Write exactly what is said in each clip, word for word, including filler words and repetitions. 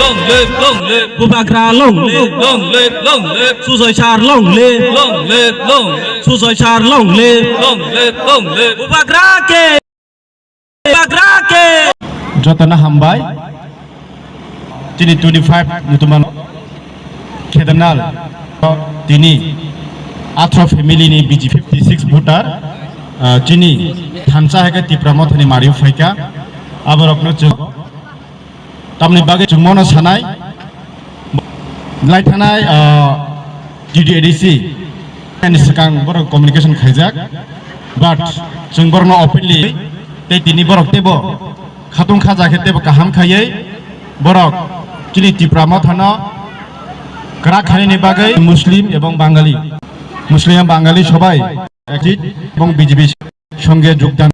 Long live, long live. Bubagra long live. Long live, long live. Sujoy sir long live. Long live, long live. Sujoy sir long live. Long live, long live. Bubagra ke. Bubagra ke. Jotona hambai. Chini twenty-five mutuman Khedanal tini athro family ni B J P fifty-six voter, ah, chini thansa hai khe Tipra Mothani mario phaikha. Aborokno chwng tamni bagwi chwng mono sanai lai thanai, ah, G D A D C ni swkang borok communication khaijak, but chwng borokno openly tei tini borok teibo khatung khaja khe teibo kaham khaiwi borok chini Tipra Mothano kwrak khainani bagwi Muslim ebong Bangali, Muslim ebong Bangali sobai ekjit ebong B J P songe jogdan.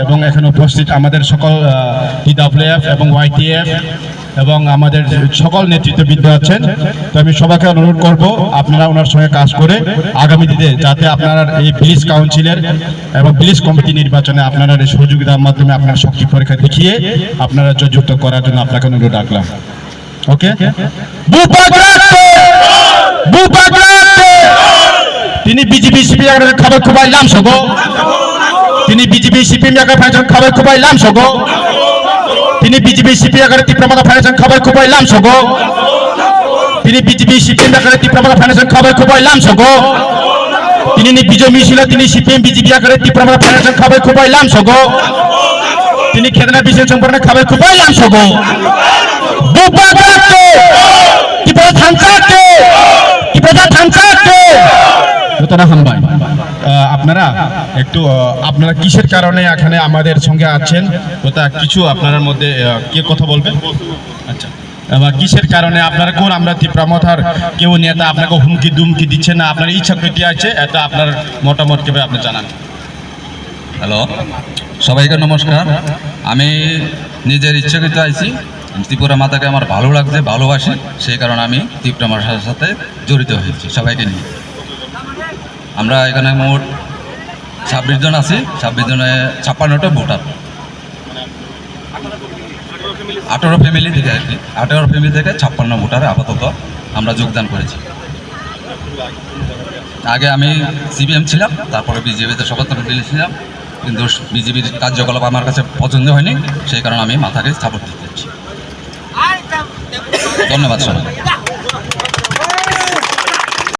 এবং এখানে উপস্থিত আমাদের সকল, আহ, T W F এবং Y T F এবং আমাদের সকল নেতৃত্ববৃন্দ আছেন, তো আমি সবাইকে অনুরোধ করব আপনারা ওনার সঙ্গে কাজ করে আগামী দিনে যাতে আপনারা এই ভিলেজ কাউন্সিলর এবং ভিলেজ কমিটি নির্বাচনে আপনারা এই সহযোগিতার মাধ্যমে আপনারা শক্তি পরীক্ষা দেখিয়ে আপনারা জয়যুক্ত করার জন্য আপনাকে অনুরোধ রাখলাম। Oke? Bubagrate! Bubagrate! Tini B J P C P M yakar khabai khubai lam sogo. Tini B J P C P M yakar phaisang khabai khubai lam sogo. Tini B J P C P M yakar Tipra Motha phaisang khabai khubai lam sogo. Tini B J P C P M yakar Tipra Motha phaisang khabai khubai lam sogo. Tini ni bijoy misilo tini C P M B J P yakar Tipra Motha phaisang khabai khubai lam sogo. Tini khedana bising songborna khabai khubai lam sogo. Bubagrate! Tipra thansa ke! Tipra thansa ke! Jotona hambai. আহ, আপনারা একটু, আহ, আপনারা কিসের কারণে এখানে আমাদের সঙ্গে আছেন? ওটা কিছু আপনার মধ্যে, আহ, কে কথা বলবেন? আচ্ছা। আহ, কিসের কারণে আপনারা কোন আমরা তিপ্রা মথার কেউ নেতা আপনাকে হুমকি দুমকি দিচ্ছে না, আপনার ইচ্ছা কি আছে? এটা আপনার মতামত কিভাবে আপনি জানান? হ্যালো, সবাইকে নমস্কার। আমি নিজের ইচ্ছাকৃত আইছি। ত্রিপুরা মাতাকে আমার ভালো লাগছে, ভালোবাসি, সেই কারণে আমি তিপ্রা মথার সাথে জড়িত হয়েছি সবাইকে নিয়ে। আমরা এখানে মোট ছাব্বিশ জন আছি, ছাব্বিশ জনে ছাপ্পান্নটা ভোটার। আঠারো ফ্যামিলি থেকে আর কি, আঠারো ফ্যামিলি থেকে ছাপ্পান্ন ভোটারে আপাতত আমরা যোগদান করেছি। আগে আমি সিপিএম ছিলাম, তারপরে বিজেপিতে সদস্য ছিলাম, কিন্তু বিজেপির কার্যকলাপ আমার কাছে পছন্দ হয়নি, সেই কারণে আমি মাথাকে সাপোর্ট দিতে চাচ্ছি। ধন্যবাদ সবাই।